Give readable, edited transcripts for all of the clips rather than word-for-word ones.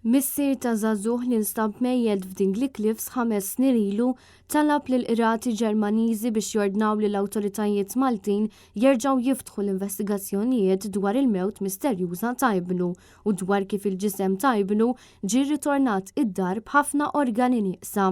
Missier ta' żagħżugħ li nstab mejjet f'Dingley Cliffs ħames snin ilu talab lill-qrati Ġermaniżi biex jordnaw lill-awtoritajiet Maltin jerġgħu jiftħu l-investigazzjonijiet dwar il-mewt misterjuża ta' ibnu u dwar kif il-ġisem ta' ibnu ġie rritornat id-dar b'ħafna organi nieqsa.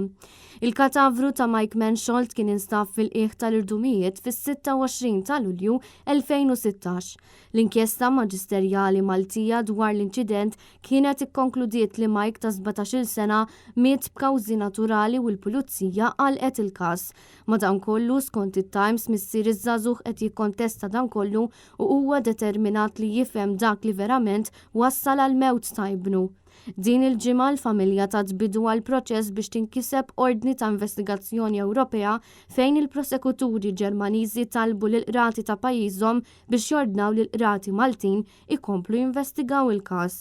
Il-katavru ta' Mike Mansholt kien instab fil-qiegħ tal-irdumijiet fis-26 ta' Lulju 2016. L-inkjesta maġisterjali Maltija dwar l-inċident kienet ikkonkludiet li Mike ta' 17-il sena miet b'kawżi naturali u l-pulizija għalqet il-każ. Madankollu, skont it-Times, missier iż-żagħżugħ qed jikkontesta dan kollu u huwa determinat li jifhem dak li verament wassal għall-mewt ta' ibnu. Din il-ġimgħa l-familja tat bidu għal proċess biex tinkiseb ordni ta' investigazzjoni Ewropea fejn il-prosekuturi Ġermaniżi talbu lill-qrati ta' pajjiżhom biex jordnaw lill-qrati Maltin ikomplu jinvestigaw il-każ.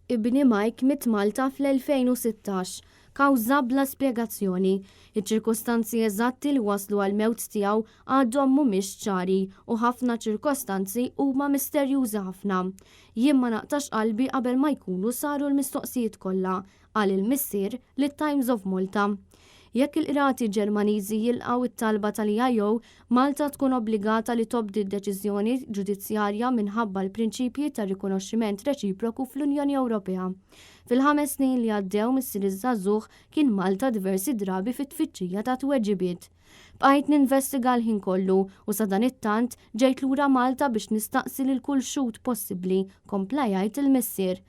Ibni Mike miet Malta fl-2016. Kawża bla spjegazzjoni. Iċ-ċirkostanzi eżatti li wasslu għall-mewt tiegħu għadhom mhumiex ċari u ħafna ċirkostanzi huma misterjużi ħafna. Jien ma naqtax qalbi qabel ma jkunu saru l-mistoqsijiet kollha, qal il-missier lit-Times of Malta. Jekk il-qrati Ġermaniżi jilqgħu t-talba tal-EIO, Malta tkun obbligata li tobdi d-deċiżjoni ġudizzjarja minħabba l-prinċipji tar-rikonoxximent reċiproku fl-Unjoni Ewropea. Fil-ħames snin li għaddew missier iż-żagħżugħ kien Malta diversi drabi fit-tfittxija ta' tweġibiet. Bqajt ninvestiga l-ħin kollu u sadanittant ġejt lura Malta biex nistaqsi lil kull xhud possibbli, kompla jgħid il-missier.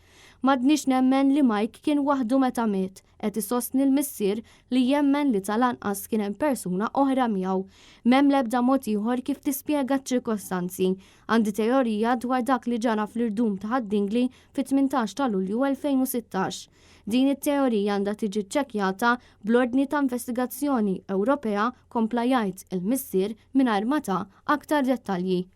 M'għadnix nemmen li Mike kien waħdu meta miet, qed isostni l-missier li jemmen li tal-anqas kien hemm persuna oħra miegħu. M'hemm l-ebda mod ieħor kif tispjega ċ-ċirkostanzi. Għandi teorija dwar dak li ġara fl-irdum ta' Ħad-Dingli fit-18 ta' Lulju 2016. Din it-teorija għandha tiġi ċċekkjata bl-ordni ta' investigazzjoni Ewropea, kompla jgħid il-missier mingħajr ma ta aktar dettalji.